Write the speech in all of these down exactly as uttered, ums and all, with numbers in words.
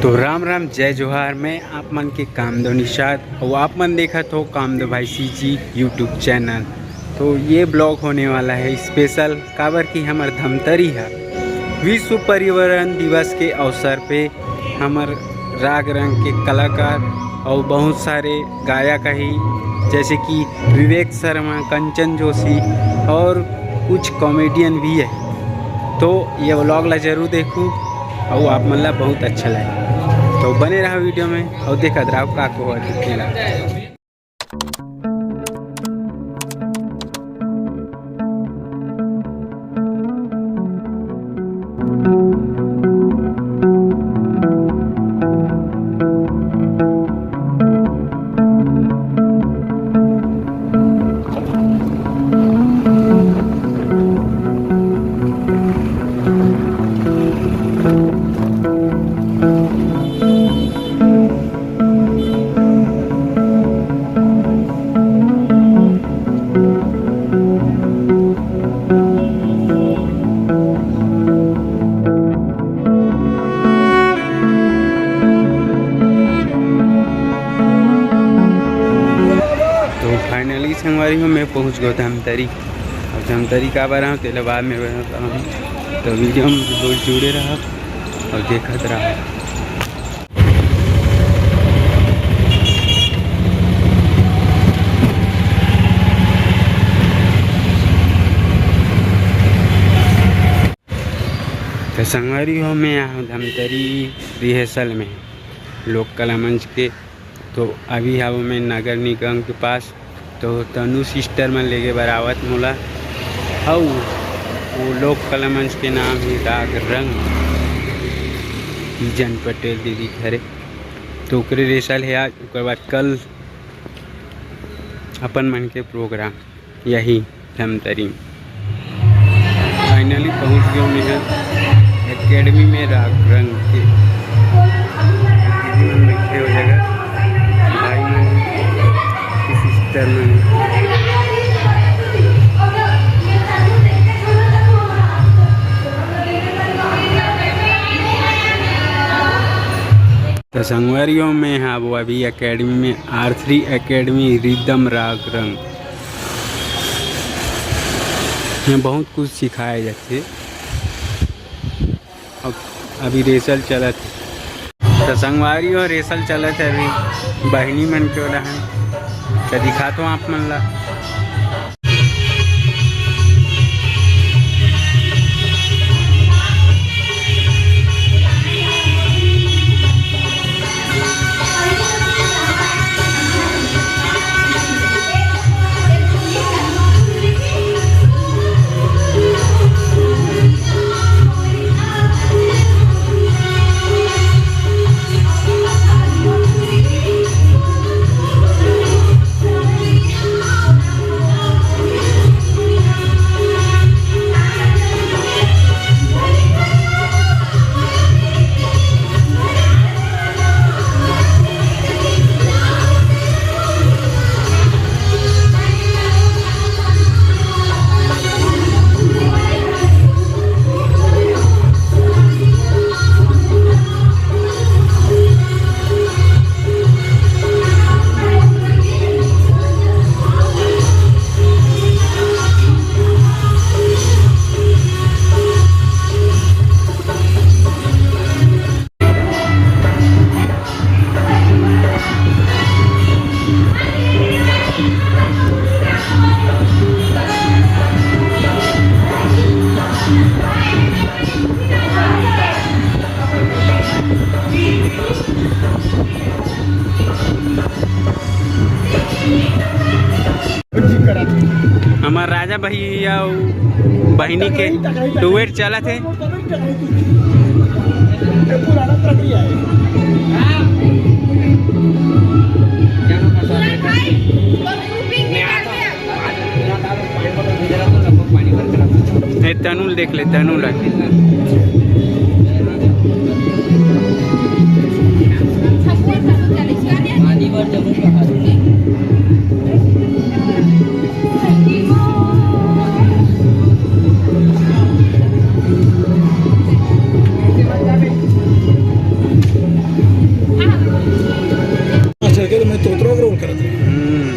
तो राम राम, जय जोहार, मैं आप मन के कामदेव निषाद, अउ आप मन देखत हो कामदेव भाई सीजी YouTube चैनल। तो ये ब्लॉग होने वाला है स्पेशल, काबर कि हमर धमतरी है विश्व पर्यावरण दिवस के अवसर पे हमर राग रंग के कलाकार अउ बहुत सारे गायक ही, जैसे कि विवेक शर्मा, कंचन जोशी और कुछ कॉमेडियन भी है। तो ये व्लॉग ला जरूर देखू अउ आप मन ला बहुत अच्छा लगे। तो बने रहा वीडियो में अउ देखत रहा का को होथे तेला। तो finally संगवारी हो, मैं पहुंच गयो धमतरी। अब धमतरी काबर आऊँ तेला बाद में बताऊँ। तो वीडियो में जुड़े रहा अउ देखत रहा। तो संगवारी हो, मैं आहूँ धमतरी रिहर्सल में लोक कला मंच के। तो अभी हवं मैं नगर निगम के पास, तो तनु सिस्टर मन लेगे बर आवत मोला। अउ वो लोक कला मंच के नाम है राग रंग, तीजन पटेल दीदी के घरे। तो ओकरे रिहर्सल है आज, ओकर बाद कल अपन मन के प्रोग्राम यही धमतरी। Finally पहुंच गयो मैं एकेडमी में राग रंग के। दीदी मन बैठे हो जगह, भाई मन, सिस्टर मन। तो संगवारी हो, मैं हवं अभी एकेडमी में, आर थ्री एकेडमी रिदम राग रंग। यहाँ बहुत कुछ सिखाए जाथे। अब अभी रिहर्सल चलत हे। तो संगवारी हो, रिहर्सल चलत हे अभी बहिनी मन के ओला है। तो दिखात हो आप मन ला। हमर राजा भैया अउ बहिनी के डुएट चलत हे। ए, तनु ल देख ले, तनु ल। मैं तोतरो के रोल करत रहे। हम्म।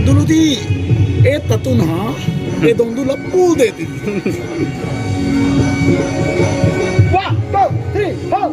दुलुदी, ए ततुन हा, ए दोंदू ला पूल दे दी। One, two, three, four.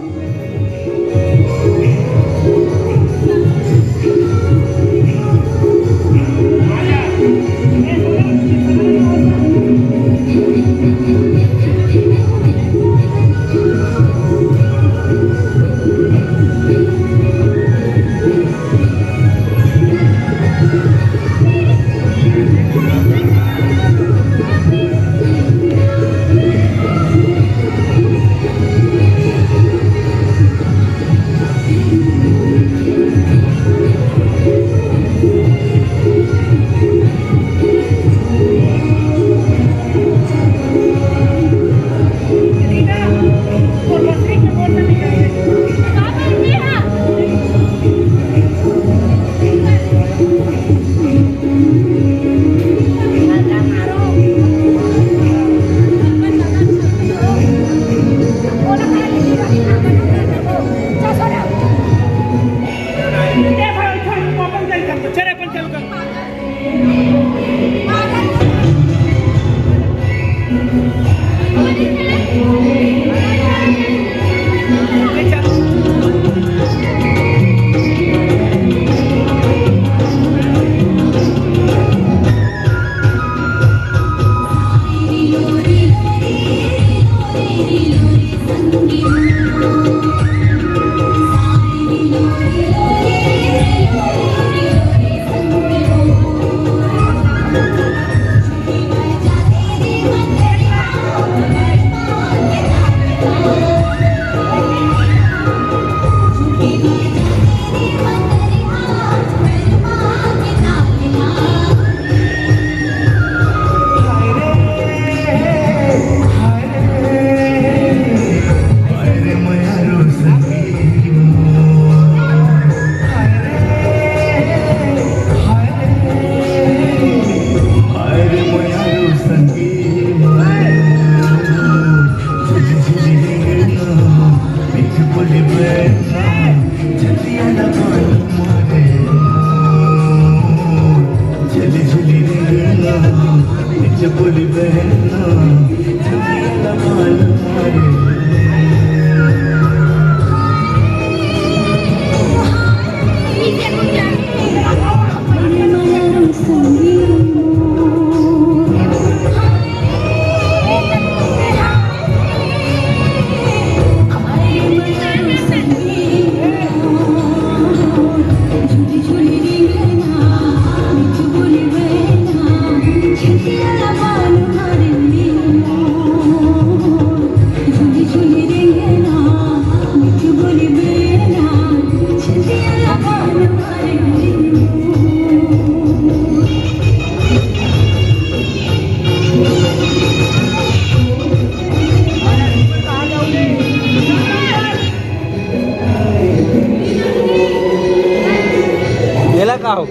एला का हो?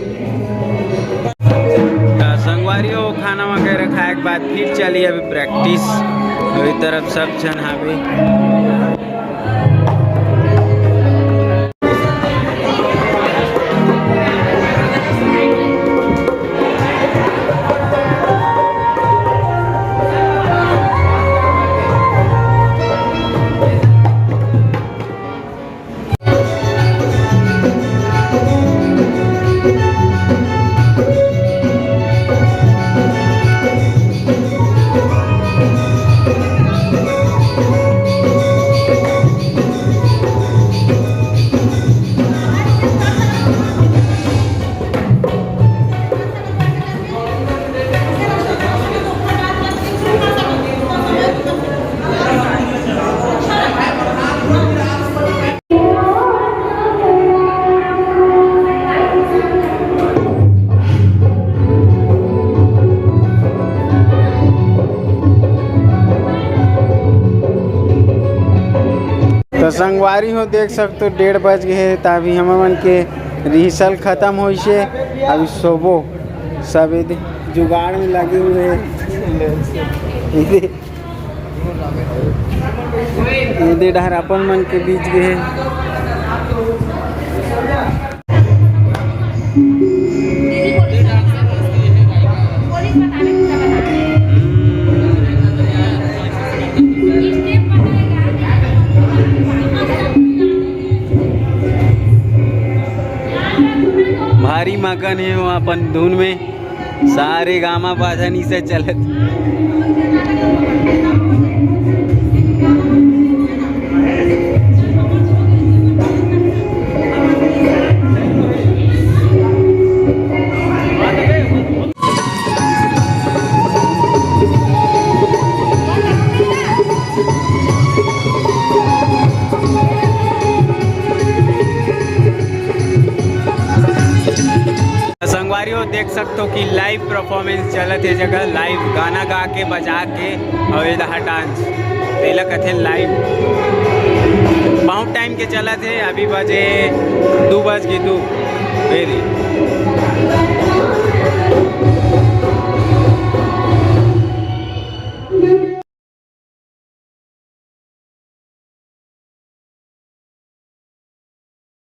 त संगवारी हो, खाना वगैरह खाए के बाद फिर चली अभी प्रैक्टिस। वही तरफ सब झन हावे। तो संगवारी हो, देख सकते हो डेढ़ बज गए हैं, तो अभी हमन के रिहर्सल खत्म होइसे, अभी सोबो सब। एदे जुगाड़ में लगे हुए हैं। एदे, एदे डहर अपन मन के बीच गए हैं। गने हो अपन धुन में, सारे गामा बाजा निसे चलत। संगवारी हो, देख सकथो कि लाइव परफॉर्मेंस चलत हे, जगह लाइव गाना गा के, बजा के, अउ एदहा डांस, तेला कथे लाइव। बहुत टाइम के चलत हे, अभी बजे दू बज के दू, very।